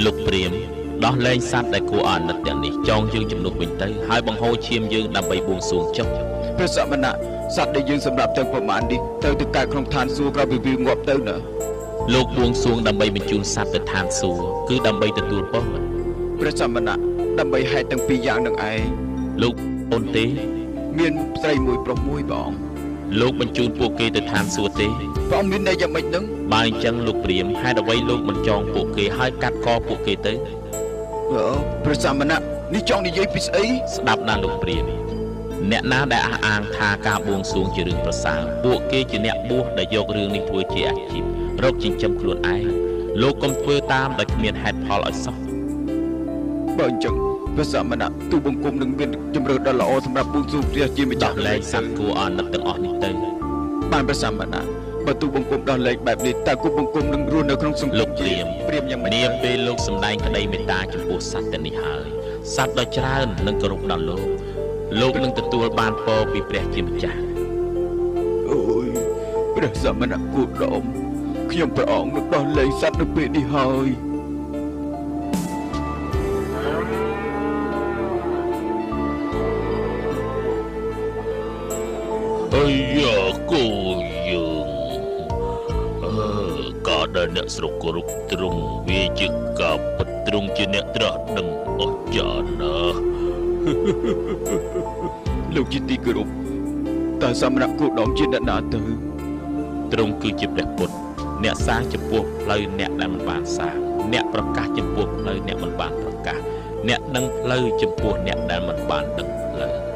លោកព្រាមដោះលែងសត្វដែលគួរអាណិតទាំងនេះចងយើងជំនួសវិញទៅហើយបង្ហូរឈាមយើងដើម្បីបួងសួងចុះ ព្រះសមណៈសត្វដែលយើងសម្រាប់ទាំងប្រមាណនេះត្រូវទៅកើតក្នុងឋានសួគ៌ក្រោយពីវាងាប់ទៅណា លោកបួងសួងដើម្បីបញ្ជូនសត្វទៅឋានសួគ៌គឺដើម្បីទទួលពរ ព្រះសមណៈដើម្បីហេតុទាំងពីរយ៉ាងនឹងឯង លោកអូនទេ មានស្រីមួយប្រុសមួយព្រះអង្គ លោកបញ្ជូនពួកគេទៅឋានសួគ៌ទេ ព្រះអង្គមានន័យយ៉ាងម៉េចនឹង បើអញ្ចឹងលោកព្រាមហេតុអ្វីលោកមិនចងពួកគេហើយកាត់កពួកគេទៅ ព្រះសមណៈនេះចង់និយាយពីស្អី ស្ដាប់ណាលោកព្រាមអ្នកណាដែលអះអាងថាការបួងសួងជារឿងប្រសើរពួកគេជាអ្នកបួសដែលយករឿងនេះធ្វើជាអាជីពរកចិញ្ចឹមខ្លួនឯងលោកកុំធ្វើតាមដោយគ្មានហេតុផលឲ្យសោះ បើអញ្ចឹងព្រះសមណៈទូបង្គំនឹងមានជំរឿដ៏ល្អសម្រាប់បួងសួងព្រះជាម្ចាស់ ដោះលែងសត្វគួរអាណិតទាំងអស់នេះទៅ បានព្រះសមណៈបើទូបង្គំដោះលែងបែបនេះតើគូបង្គំនឹងរស់នៅក្នុងសង្គម លោកព្រាម ព្រាមយ៉ាងម៉េច នាពេលលោកសម្ដែងក្តីមេត្តាចំពោះសត្វទាំងនេះហើយសត្វដ៏ច្រើននឹងគោរពដល់លោកលោកនឹងទទួលបានពរពីព្រះជាម្ចាស់ អូយព្រះសមណៈគោដមខ្ញុំព្រះអង្គនឹងដោះលែងសត្វនៅពេលនេះហើយ អាយ៉ាគោយើងអឺការដែលអ្នកស្រុកគោរពទ្រង់វាជាការពិតទ្រង់ជាអ្នកត្រាស់ដឹងអស្ចារ្យណាស់ លោកជាទីគោរពតើសមណៈគោដមជាអ្នកណាទៅ ទ្រង់គឺជាព្រះពុទ្ធអ្នកសាងចំពោះផ្លូវអ្នកដែលមិនបានសាងអ្នកប្រកាសចំពោះផ្លូវអ្នកមិនបានប្រកាសអ្នកដឹងផ្លូវចំពោះអ្នកដែលមិនបានដឹងផ្លូវ